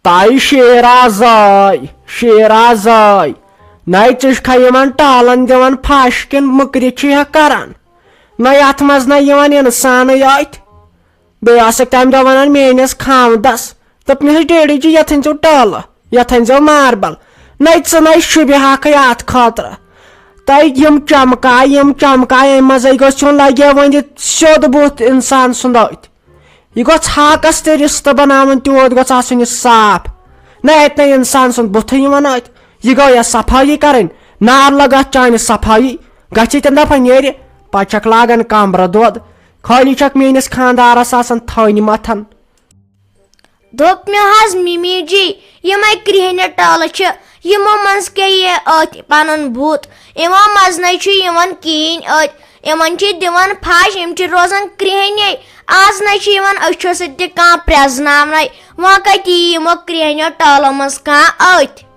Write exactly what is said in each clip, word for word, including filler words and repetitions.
تَے شیرازاے، شیرازاے، نَے ژٕ چھُکھا یِمن ٹالن دِوان پھش کِنہٕ مُکرِ چھُ ہا کران؟ نَے اَتھ منٛز نَے یِوان اِنسانٕے اَتھِ۔ بیٚیہِ ٲسٕکھ تَمہِ دۄہ وَنان میٛٲنِس خامدس، دوٚپنَس، "ڈیڈی جی، یَتھ أنۍزیو ٹالہٕ، یَتھ أنۍزیو ماربل۔" نَے ژٕ نَے شوٗبہِ ہاکھٕے اَتھ خٲطرٕ۔ تَے یِم چمکاے، یِم چمکاے، اَمہِ منٛزَے گوٚژھ یُن لگے وۄنۍ سیوٚد بُتھ اِنسان سُنٛد أتھۍ۔ یہِ گوٚژھ ہاکس تہِ رِستہٕ بناوُن، تیوٗت گوٚژھ آسُن یہِ صاف۔ نہ اَتہِ نَے اِنسان سُنٛد بُتھٕے یِوان أتھۍ۔ یہِ گوٚو یا صفٲیی کرٕنۍ، نار لگہِ اَتھ چانہِ صفٲیی، گژھِ تَمہِ دۄہ پتہٕ نیرِ، پتہٕ چھکھ لاگان کمرٕ دود۔ خٲلی چھکھ میٲنِس خاندارس آسان تھٔنۍ متھان۔ دوٚپ مےٚ حظ، مِمی جی، یِمے کرٛہنہِ ٹالہٕ چھِ، یِمو منٛز کیٛاہ یہِ أتھۍ پنُن بُتھ؟ یِمو منٛز نَے چھُ یِوان کِہیٖنۍ أتھۍ۔ یِمن چھِ دِوان پھش، یِم چھِ روزان کرٛہنے۔ آز نَے چھِ یِوان أچھو سۭتۍ تہِ کانٛہہ پرٛزناونَے۔ وۄنۍ کَتہِ یِیہِ یِمو کرٛہنیو ٹالو منٛز کانٛہہ أتھۍ؟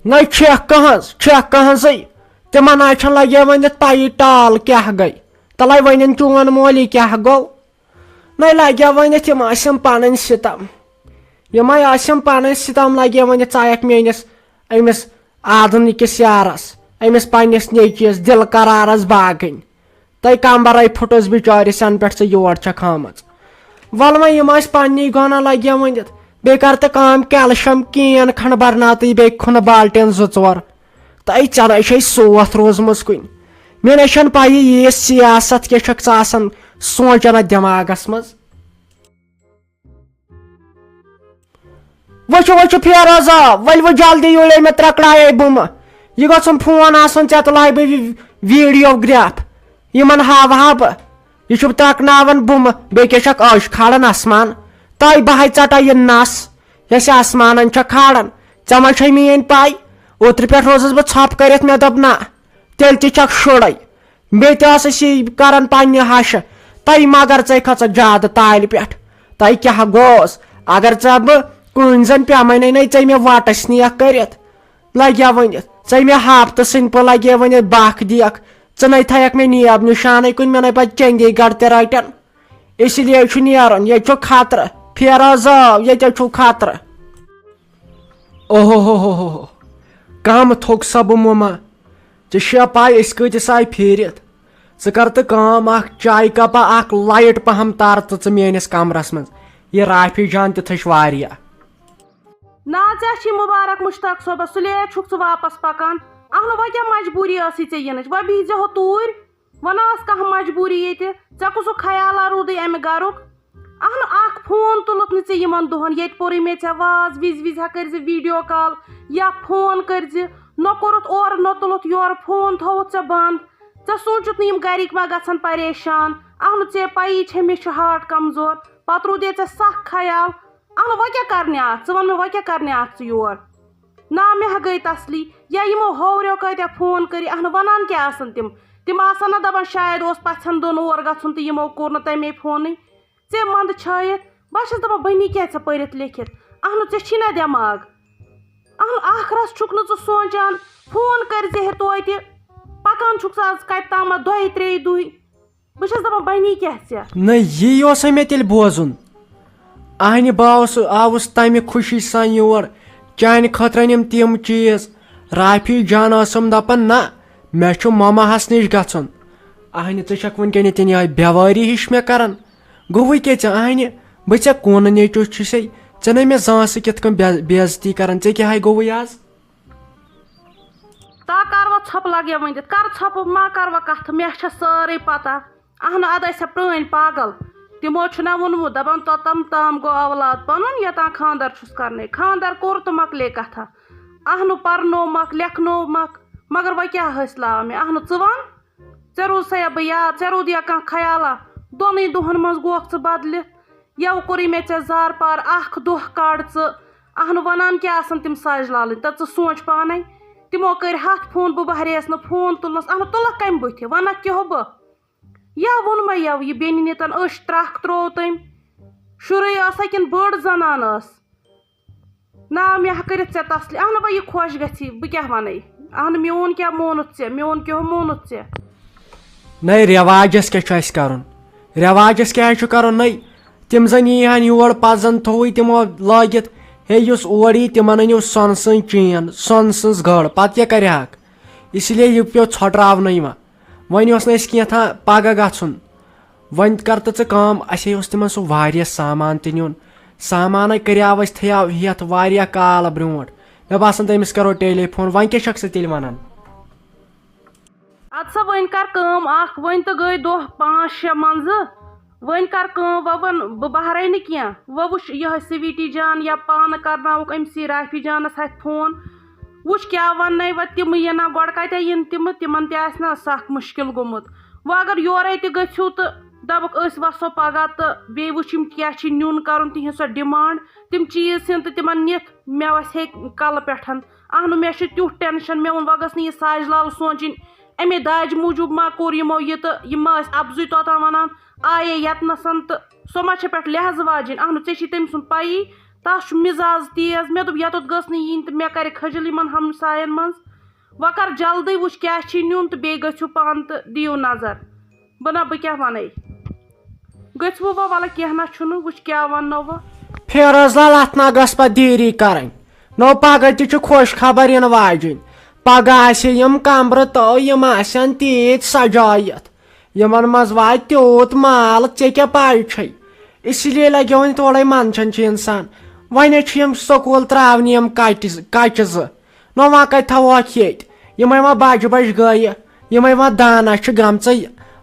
نَے چھےٚ کٕہٕنٛز، چھےٚ کٕہٕنٛزٕے۔ تِمن نَے چھَنہٕ لگے ؤنِتھ پَیی ٹال کیٛاہ گٔے۔ تَلَے وۄنۍ چون مول یہِ کیٛاہ گوٚو؟ نَے لگے ؤنِتھ یِم ٲسِم پَنٕنۍ سِتَم۔ یِمَے ٲسِم پَنٕنۍ سِتَم لگے ؤنِتھ ژایَکھ میٛٲنِس أمِس آدُنِکِس یارَس، أمِس پنٛنِس نیٚچوِس دِل قرارَس باغٕنۍ۔ تَے کمبرَے پھُٹُس بِچٲرِس، یَنہٕ پٮ۪ٹھ ژٕ یور چھَکھ آمٕژ۔ وَلہٕ وۄنۍ یِم ٲسۍ پنٛنی گۄناہ لگے ؤنِتھ، بیٚیہِ کر تہٕ کٲم، کیلشم کین کھنٛڈ برناوتٕے بیٚیہِ کھُنہٕ بالٹیٖن زٕ ژور۔ تَے ژےٚ نَے چھے سوتھ روٗزمٕژ کُنہِ۔ مےٚ نَے چھَنہٕ پَیی یہِ سیاست کیٛاہ چھَکھ ژٕ آسان سونٛچان اَتھ دٮ۪ماغَس منٛز۔ وٕچھِو، وٕچھِو فیروزا، ؤلۍ وۄنۍ جلدی یوٗرۍ، مےٚ ترٛکڑایے بُمہٕ۔ یہِ گوٚژھُم فون آسُن، ژےٚ تُلہٕ ہاے بہٕ وی-، ویٖڈیوگراف۔ یِمَن ہاوٕ ہا بہٕ۔ یہِ چھُم ترٛکناوان بُمہٕ، بیٚیہِ کیٛاہ چھَکھ عٲش کھالان آسمان؟ تۄہہِ بہٕ ہاے ژَٹا یہِ نَس، یۄس یہِ آسمانَن چھےٚ کھالان۔ ژےٚ ما چھے میٛٲنۍ پَے؟ اوترٕ پٮ۪ٹھ روزُس بہٕ ژھۄپہٕ کٔرِتھ، مےٚ دوٚپ نہ، تیٚلہِ تہِ چھَکھ شُرے۔ بیٚیہِ تہِ ٲسٕس یی کران پننہِ ہشہِ۔ تَے مگر ژے کھٔژٕکھ زیادٕ تالہِ پٮ۪ٹھ۔ تَے کیٛاہ گوس؟ اگر ژےٚ بہٕ کُنۍ زَن پیمَے نَے، نَے ژے مےٚ وَٹَس نیکھ کٔرِتھ۔ لَگیا ؤنِتھ، ژے مےٚ ہاپتہٕ سٕنٛدۍ پٲٹھۍ لَگیا ؤنِتھ بَکھ دیکھ۔ ژٕ نَے تھایَکھ مےٚ نیب نِشانَے کُنہِ، مےٚ نَے پَتہٕ چندی گڑھ تہِ رَٹَن۔ اسی لیے چھُ نیرُن، ییٚتہِ چھُ خطرٕ۔ فیرا زاو، ییٚتہِ چھُ خطرٕ۔ اوہو ہو ہو ہو ہو۔ کم تھوٚک سا بہٕ مُمہ۔ ژےٚ چھےٚ پاے أسۍ کۭتِس آے پھیٖرِتھ؟ ژٕ کر تہٕ کٲم، اکھ چایہِ کپا، اکھ لایٹ پہم تار تہٕ ژٕ میٲنِس کمرس منٛز۔ یہِ رافی جان تہِ تھٔچ واریاہ۔ نا، ژےٚ چھی مُبارک مُشتاق صٲبس، سُلے چھُکھ ژٕ واپس پکان۔ اہنُو، وۄنۍ کیٛاہ مجبوٗری ٲسٕے ژےٚ یِنٕچ؟ وۄنۍ بِہزِ ہو توٗرۍ۔ وۄنۍ ٲس کانٛہہ مجبوٗری ییٚتہِ؟ ژےٚ کُسُکھ خیالا روٗدٕے امہِ گرُک؟ اہنُو، اکھ فون تُلُتھ نہٕ ژےٚ یِمن دۄہن، ییٚتہِ پوٚرُے مےٚ ژےٚ واز، وِزِ وِزِ ہا کٔرزِ ویٖڈیو کال یا فون کٔرزِ۔ نہ کوٚرُتھ اورٕ، نہ تُلُتھ یورٕ، فون تھووُتھ ژےٚ بنٛد۔ ژےٚ سوٗنٛچُتھ نہٕ یِم گرِکۍ ما گژھن پریشان؟ اہنُو، ژےٚ پَیی چھےٚ مےٚ چھُ ہارٹ کمزور، پتہٕ روٗدے ژےٚ سخ خیال۔ اہنُو، وۄنۍ کیٛاہ کرنہِ آکھ ژٕ؟ وَن مےٚ، وۄنۍ کیٛاہ کرنہِ آکھ ژٕ یور؟ نا، مےٚ ہا گٔے تسلی، یا یِمو ہوورٮ۪و کۭتیٛاہ فون کٔرۍ، اہنُو، وَنان کیٛاہ آسَن تِم؟ تِم آسَن نا دَپان شاید اوس پَژھٮ۪ن دۄن اور گژھُن تہٕ یِمو کوٚر نہٕ تَمے فونٕے۔ ژےٚ منٛدٕ چھٲیِتھ، بہٕ چھَس دَپان بَنی کیٛاہ ژےٚ پٔرِتھ لیٚکھِتھ؟ اہنُو، ژےٚ چھی نا دٮ۪ماغ؟ اہنُو، ٲخرَس چھُکھ نہٕ ژٕ سونٛچان، فون کٔرۍ زِ ہے توتہِ، پَکان چھُکھ ژٕ آز کَتہِ تامَتھ دۄیہِ ترٛیٚیہِ دُہۍ۔ بہٕ چھَس دَپان، بَنی کیٛاہ ژےٚ؟ نہ، یی اوسَے مےٚ تیٚلہِ بوزُن۔ اَہنہِ بہٕ آوُس، آوُس تَمہِ خوشی سان یور، چانہِ خٲطرٕ أنِم تِم چیٖز۔ رافی جان ٲسٕم دَپان، نہ، مےٚ چھُ ماماہَس نِش گژھُن۔ اَہنہِ، ژٕ چھَکھ وٕنکٮ۪ن ییٚتٮ۪ن یِہوٚے بٮ۪وٲری ہِش مےٚ کَران۔ گوٚوُے کیٛاہ ژےٚ، اَہنہِ؟ بہٕ ژےٚ کونہٕ نیٚچوٗ چھُسَے، ژےٚ نَے مےٚ زانٛہہ سُہ کِتھ کٔنۍ بے-، بے عزتی کَران، ژےٚ کیٛاہ ہَے گوٚوُے آز؟ تا کر وۄنۍ ژھۄپہٕ لگیا ؤنِتھ؟ کر ژھۄپہٕ، ما کر وۄنۍ کتھٕ، مےٚ چھےٚ سٲرٕے پتہ۔ اہنُو، ادٕ ٲسۍ سا پرٲنۍ پاگل۔ تِمو چھُنہ ووٚنمُت، دپان، توٚتام تام گوٚو اولاد پنُن، یوٚتام خاندر چھُس کرنے۔ خاندر کوٚر تہٕ مۄکلے کتھا۔ اہنُو، پرنوومکھ، لیکھنوومکھ، مگر وۄنۍ کیٛاہ حٲصِل آو مےٚ؟ اہنُو، ژٕ وَن، ژےٚ روٗزسا بہٕ یاد، ژےٚ روٗدیا کانٛہہ خیالا؟ دۄنٕے دۄہن منٛز گوکھ ژٕ بدلِتھ۔ یَوٕ کوٚرُے مےٚ ژےٚ زارٕ پار، اکھ دۄہ کڑ ژٕ۔ اہنُو، ونان کیٛاہ آسن تِم ساجہِ لالٕنۍ؟ تہٕ ژٕ سونٛچ پانے۔ تِمو کٔرۍ ہتھ فون، بہٕ بہرییس نہٕ فون تُلنس۔ اہنُو، تُلکھ کمہِ بُتھِ؟ ونکھ کیٛاہ ہو بہٕ؟ یا ووٚن مےٚ یَوٕ، یہِ بیٚنہِ نیٖتن أچھ ترکھ ترٛوو تٔمۍ۔ شُرٕے ٲسا کِنہٕ بٔڑ زنان ٲس؟ نا، مےٚ ہا کٔرِتھ ژےٚ تسلی۔ اہنُو، وۄنۍ یہِ خۄش گژھی، بہٕ کیٛاہ ونَے؟ اہنُو، میون کیٛاہ مونُتھ ژےٚ؟ میون کیٛاہ ہو مونُتھ ژےٚ؟ نَے، رٮ۪واجَس کیٛاہ چھُ اَسہِ کَرُن؟ رٮ۪واجَس کیٛاہ چھُ کَرُن؟ نَے، تِم زَن یی ہَن یور، پَتہٕ زَن تھووُے تِمو لٲگِتھ ہے، یُس اور یی، تِمن أنِو سۄنہٕ سٕنٛز چین، سۄنہٕ سٕنٛز گٔر، پتہٕ کیٛاہ کرِ ہاکھ؟ اسی لیے یہِ پیوٚو ژھۄٹراونہٕ یِوان۔ وۄنۍ اوس نہٕ اَسہِ کینٛہہ تھا-، پگاہ گژھُن۔ وۄنۍ کر تہٕ ژٕ کٲم، اَسے اوس تِمن سُہ واریاہ سامان تہِ نیُن۔ سامانَے کریاو اَسہِ تھیاو ہٮ۪تھ واریاہ کال برونٛٹھ۔ مےٚ باسان، تٔمِس کرو ٹیلی فون۔ وۄنۍ کیٛاہ چھکھ ژٕ تیٚلہِ وَنان؟ اَدٕ سا، وۄنۍ کر کٲم اکھ، وۄنۍ تہٕ گٔے دۄہ پانٛژھ شےٚ منٛزٕ۔ وۄنۍ کر کٲم، وۄنۍ وَن بہٕ بہرے نہٕ کینٛہہ۔ وۄنۍ وٕچھ یِہوٚے سویٖٹی جان یا پانہٕ کرناوُکھ أمۍ سی رافی جانَس اَتھِ فون۔ وٕچھ کیٛاہ وَننَے وۄنۍ تِمہٕ یِنہ، گۄڈٕ کَتہِ یِن تِمہٕ، تِمَن تہِ آسہِ نہ سَکھ مُشکِل گوٚمُت۔ وۄنۍ اگر یورَے تہِ گٔژھِو تہٕ دَپُکھ أسۍ وَسو پَگاہ تہٕ بیٚیہِ وٕچھ یِم کیٛاہ چھِ نیُن کَرُن، تِہِنٛز سۄ ڈِمانٛڈ، تِم چیٖز یِن تہٕ تِمَن نِتھ مےٚ وَسہِ ہے کَلہٕ پٮ۪ٹھ۔ اَہنُو، مےٚ چھُ تیُتھ ٹٮ۪نشَن، مےٚ ووٚن وۄنۍ گٔژھ نہٕ یہِ ساجہِ لال سونٛچٕنۍ، اَمے داجہِ موٗجوٗب ما کوٚر یِمو یہِ تہٕ یِم ما ٲسۍ اَپزُے توٚتام وَنان، آیے ییٚتنَسَن تہٕ سۄ ما چھےٚ پٮ۪ٹھ لحاظہٕ واجِنۍ۔ اَہنُو، ژےٚ چھی تٔمۍ سُنٛد پَیی، تَس چھُ مِزاز تیز۔ مےٚ دوٚپ یَتَتھ گٔژھ نہٕ یِنۍ تہٕ مےٚ کَرِ خجل یِمَن ہمسایَن منٛز۔ وۄنۍ کَر جلدی، وٕچھ کیٛاہ چھی نیُن تہٕ بیٚیہِ گٔژھِو پانہٕ تہٕ دِیِو نظر۔ بہٕ نہ، بہٕ کیٛاہ وَنَے؟ گٔژھِوٕ وۄنۍ، وَلہٕ کینٛہہ نہ چھُنہٕ، وٕچھ کیٛاہ وَننو وۄنۍ۔ فیروز لال، اَتھ نہ گٔژھ پَتہٕ دیٖری کَرٕنۍ۔ نو، پَگاہ تہِ چھِ خۄش خبر یِنہٕ واجِنۍ۔ پَگاہ آسہِ یِم کَمرٕ تہٕ یِم آسَن تیٖتۍ سجٲیِتھ۔ یِمن منٛز واتہِ تیوٗت مال، ژےٚ کیٛاہ پَے چھے؟ اسی لیے لگیو وۄنۍ تورے منٛدچھن چھِ انسان۔ وۄنۍ چھِ یِم سکوٗل تراونہِ یِم کچہِ ز-، کچہِ زٕ۔ نہ وۄنۍ کتہِ تھاوہوکھ ییٚتہِ؟ یِمے وۄنۍ بجہِ بجہِ گٔیہِ، یِمے وۄنۍ دانہ چھِ گٔمژٕ۔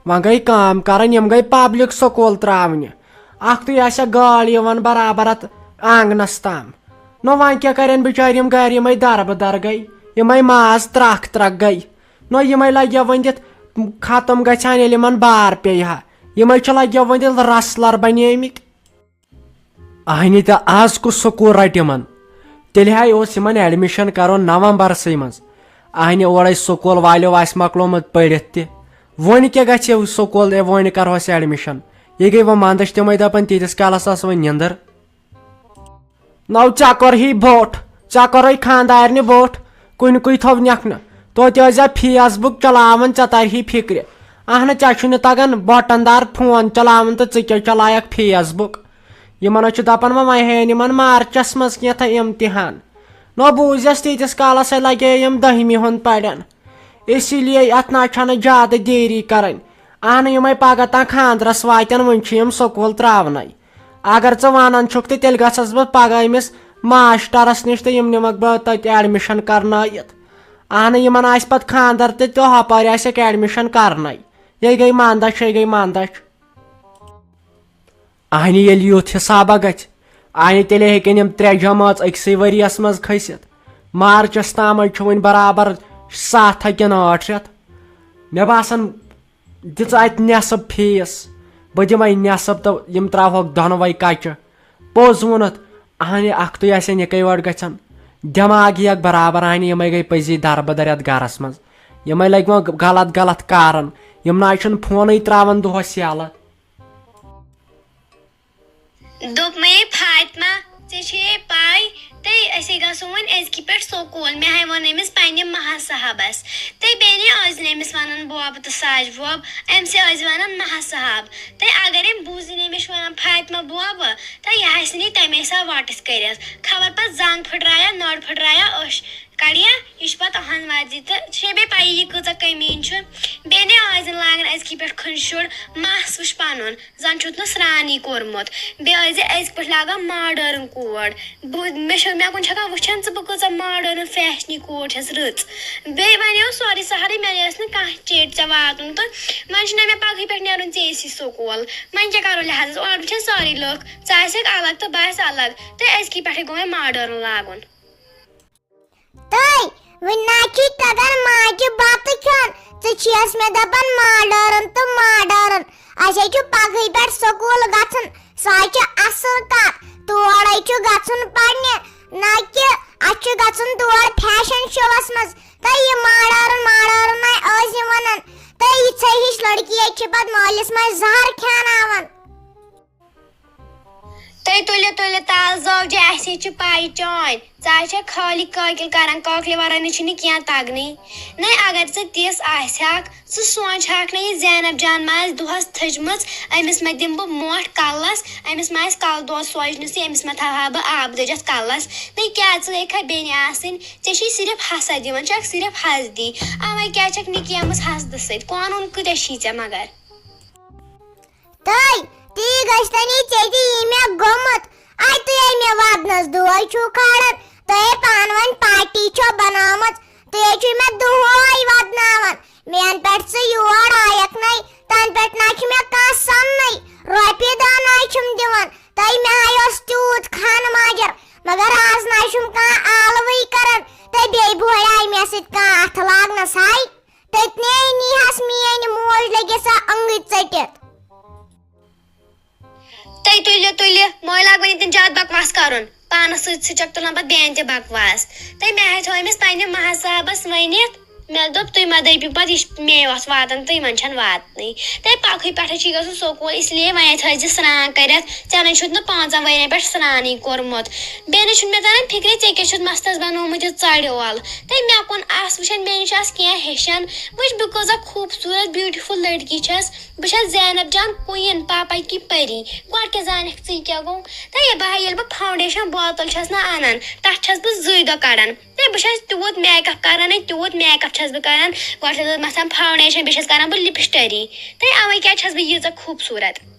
وۄنۍ گٔے کٲم کرٕنۍ، یِم گٔے پبلک سکوٗل تراونہِ۔ اکھ تُے آسہِ گٲڑۍ یِوان برابر اتھ آنگنس تام۔ نہ وۄنۍ کیٛاہ کرن بچٲرۍ یِم گرِ، یِمے دربہٕ در گٔے، یِمے ماز ترکھ ترکھ گٔے۔ نو یِمے لگیو وۄنۍ دِتھ ختم گژھِ ہن ییٚلہِ یِمن بار پیٚیہِ ہا۔ یِمے چھِ لگیو وۄنۍ دِتھ رسلر بنیمٕتۍ۔ اہنہِ تہٕ آز کُس سکوٗل رٹہِ یِمن؟ تیٚلہِ ہاے اوس یِمن ایڈمِشن کرُن نومبرسٕے منٛز۔ اہنہِ اورے سکوٗل والیو آسہِ مۄکلومُت پٔرِتھ تہِ۔ وۄنۍ کیٛاہ گژھِ سکوٗل، ہے وۄنۍ کرہوس ایڈمِشن؟ یہِ گٔے وۄنۍ منٛدچھ، تِمے دپان تیٖتِس کالس ٲس وۄنۍ نِندٕر۔ نو ژےٚ کوٚرہی بوٚٹھ، ژےٚ کوٚرے خاندارنہِ بوٚٹھ، کُنہِ کُے تھوٚو نٮ۪کھ نہٕ۔ توتہِ ٲسۍ زِ فیس بُک چلاوان، ژےٚ ترِہی فِکرِ۔ اہنہٕ، ژےٚ چھُے نہٕ تگان بٹن دار فون چلاوُن تہٕ ژٕ کیٛاہ چلایکھ فیس بُک؟ یِمن حظ چھِ دپان وۄنۍ، وۄنۍ ہٮ۪ن یِمن مارچس منٛز کینٛہہ تہٕ امتحان۔ نو بوٗزٮ۪س، تیٖتِس کالس ہے لگے یِم دٔہمہِ ہُنٛد پرن۔ اسی لیے اتھ نہ چھنہٕ زیادٕ دیری کرٕنۍ۔ اہنہٕ، یِمے پگاہ تام خاندرس واتن، وُنہِ چھِ یِم سکوٗل تراونَے۔ اگر ژٕ ونان چھُکھ تہٕ تیٚلہِ گژھس بہٕ پگاہ أمِس ماسٹرس نِش تہٕ یِم نِمکھ بہٕ تتہِ ایڈمِشن کرنٲیِتھ۔ اہنہٕ، یِمن آسہِ پتہٕ خاندر تہٕ تہٕ ہۄپٲرۍ آسٮ۪کھ ایڈمِشن کرنَے۔ یے گٔے منٛدچھ، یے گٔے منٛدچھ۔ اہنہِ، ییٚلہِ یُتھ حسابہ گژھِ، اہنہِ، تیٚلے ہیٚکن یِم ترٛےٚ جمٲژ أکسٕے ؤریس منٛز کھٔسِتھ۔ مارچس تام حظ چھُ وۄنۍ برابر ستھ ہا کِنہٕ ٲٹھ رٮ۪تھ۔ مےٚ باسان، دِژ اتہِ نٮ۪صٕب فیس۔ بہٕ دِمے نٮ۪صٕب تہٕ یِم تراوہوکھ دۄنوے کچہِ۔ پوٚز ووٚنُتھ، اہنہِ، اکھ تُے آسن یِکے وٲٹھۍ گژھن۔ دٮ۪ماغ یِیَکھ برابر، اہنہِ، یِمے گٔے پٔزی دربٕدر یتھ گرس منٛز۔ یِمے لٔگۍ وۄنۍ غلط غلط کارن۔ یِم نہ حظ چھِنہٕ فونٕے تراوان دۄہس یلہٕ۔ دوٚپمَے فاطمہ، ژےٚ چھے پَے، تہٕ أسے گژھو وۄنۍ أزکہِ پٮ۪ٹھ سکوٗل۔ مےٚ ہاے ووٚن أمِس پنٛنہِ ماہ صاحبَس، تہٕ بیٚیہِ نے ٲسۍ زِ أمِس وَنان بوبہٕ تہٕ ساج بوب، أمۍ سٕے ٲسۍ زِ وَنان ماہ صاحب۔ تہٕ اگر أمۍ بوٗزٕے نے مےٚ چھُ وَنان فاطمہ بوبہٕ، تہٕ یہِ آسہِ نے تَمے ساتہٕ وَٹٕس کٔرِتھ۔ خبر پَتہٕ زنٛگ پھٕٹرایا، نٔر پھٕٹرایا، أچھ کڑیا، یہِ چھِ پتہٕ أہنٛز مرضی۔ تہٕ چھے بیٚیہِ پَیی یہِ کۭژاہ کٔمیٖن چھُ۔ بیٚیہِ نے ٲسۍ زَن لاگان أزکی پٮ۪ٹھ کھٔنٛڈۍ شُر، مَس وٕچھ پَنُن، زَن چھُتھ نہٕ سرٛانٕے کوٚرمُت۔ بیٚیہِ ٲسۍ زِ أزۍ پٲٹھۍ لاگان ماڈٲرٕن کوٹ۔ بہٕ، مےٚ چھُ، مےٚ کُن چھَکھا وٕچھان ژٕ بہٕ کۭژاہ ماڈٲرٕن فیشنی کوٹ چھَس رٕژ۔ بیٚیہِ وَنیو سورُے سہلٕے، مےٚ ٲس نہٕ کانٛہہ چیٖٹ ژےٚ واتُن تہٕ وۄنۍ چھُنہ مےٚ پَگہٕے پٮ۪ٹھ نیرُن ژےٚ سی سکوٗل۔ وۄنۍ کیٛاہ کَرو لِحاظَس؟ اورٕ وٕچھَن سٲری لُکھ، ژٕ آسَکھ الگ تہٕ بہٕ آسہٕ الگ۔ تہٕ أزکی پٮ۪ٹھٕے گوٚو وۄنۍ ماڈٲرٕن لاگُن۔ تہٕ وٕنہِ نہ چھُے تَگان ماجہِ بَتہٕ کھیوٚن، ژٕ چھِیَس مےٚ دَپان ماڈٲرٕن تہٕ ماڈٲرٕن۔ اَسہِ ہے چھُ پَگہٕے پٮ۪ٹھ سکوٗل گژھُن، سۄ ہے چھِ اَصٕل کَتھ۔ تورَے چھُ گژھُن پَرنہِ، نہ کہِ اَسہِ چھُ گژھُن تور فیشن شووَس منٛز۔ تہٕ یہِ ماڈٲرٕن ماڈٲرٕن ہے ٲسۍ یہِ وَنان۔ تہٕ یِژھے ہِش لڑکی ہے چھِ پَتہٕ مٲلِس ماجہِ زَہر کھیٛاناوان۔ تُہۍ تُلِو، تُلِو تازٕ زٲوجہِ اَسہِ یہِ چھِ پَے چٲنۍ، ژٕ آسہِ خٲلی کٲکِل کران، کٲکلہِ ورٲے نہٕ چھُنہٕ کینٛہہ تَگنٕے۔ نَے، اگر ژٕ تِژھ آسہِ ہاکھ، ژٕ سونٛچ ہاکھ نہ یہِ زینب جان ما آسہِ دۄہَس تھٔجمٕژ، أمِس ما دِمہٕ بہٕ مۄٹھ کَلَس، أمِس ما آسہِ کَلہٕ دود سوزنَسٕے، أمِس ما تھاوہا بہٕ آب دٔجِتھ کَلَس۔ نَے، کیٛاہ ژٕ گٔیکھا بیٚنہِ آسٕنۍ؟ ژےٚ چھُے صرف حسد یِوان، ژٕ چھَکھ صرف حسدی۔ اَوَے کیٛازِ چھَکھ نِکیمٕژ حسدٕ سۭتۍ؟ قونوٗن کۭتیٛاہ چھی ژےٚ مگر؟ تہٕ تی گژھِ تَنی ژےٚ تہِ یی مےٚ گوٚمُت۔ اَتہِ تُہۍ آے مےٚ وَدنَس دۄہَے چھُو کھالان، تُہۍ ہے پانہٕ ؤنۍ پارٹی چھو بَنٲومٕژ، تُہۍ ہے چھُو مےٚ دۄہَے وَدناوان۔ مےٚ پٮ۪ٹھ ژٕ یور آیَکھ نَے، تَنہٕ پٮ۪ٹھ نہ چھُ مےٚ کانٛہہ سَننٕے، رۄپیہِ دَہ نہ چھُم دِوان۔ تۄہہِ مےٚ ہاے اوس تیوٗت خان ماجر، مگر آز نہ چھُم کانٛہہ آلوٕے کران۔ تہٕ بیٚیہِ بوے آے مےٚ سۭتۍ کانٛہہ اَتھٕ لاگنَس ہاے۔ تٔتنی نیٖہَس میٛٲنۍ موج لٔگِتھ سۄ أنٛگٕج ژٔٹِتھ۔ تُہۍ تُلِو، تُلِو، مۄے لاگ وۄنۍ ییٚتٮ۪ن زیادٕ بکواس کرُن۔ پانس سۭتۍ سۭتۍ چھکھ تُلان پتہٕ بیٚین تہِ بکواس۔ تہٕ مےٚ ہے تھوٚو أمِس پننہِ ماہ صاحبس ؤنِتھ، مےٚ دوٚپ، تُہۍ مہ دٔپِو پتہٕ، یہِ چھِ مے یوت واتان تہٕ یِمن چھَنہٕ واتنٕے۔ تہٕ پکھٕے پٮ۪ٹھے چھُ گژھُن سکوٗل، اس لیے وۄنۍ تھٲیزِ سرٛان کٔرِتھ، ژےٚ نَے چھُتھ نہٕ پانٛژن ؤرین پٮ۪ٹھ سرٛانٕے کوٚرمُت۔ بیٚیہِ نہٕ چھُنہٕ مےٚ تران فِکرِ، ژےٚ کیٛاہ چھُتھ مستس بنوومُت یہِ ژَرِ اول۔ تہٕ مےٚ کُن آس وٕچھان، بیٚنہِ چھِ آس کینٛہہ ہیٚچھان۔ وٕچھ، بہٕ کۭژاہ خوٗبصوٗرت beautiful لڑکی چھَس۔ بہٕ چھَس زینب جان queen، پاپا کی پری۔ گۄڈٕ کیٛاہ زانکھ ژٕ یہِ کیٛاہ گوٚو؟ تہٕ یہِ بہٕ ہا، ییٚلہِ بہٕ foundation bottle چھَس نہ اَنان، تَتھ چھَس بہٕ زٕے دۄہ کَڑان۔ تہٕ بہٕ چھَس تیوٗت make up کَران، ہے، تیوٗت make up چھَس بہٕ کَران۔ گۄڈٕ چھَس بہٕ مَتھان foundation، بیٚیہِ چھَس کَران بہٕ lipstick۔ تہٕ اَوَے کیٛازِ چھَس بہٕ ییٖژاہ خوٗبصوٗرت۔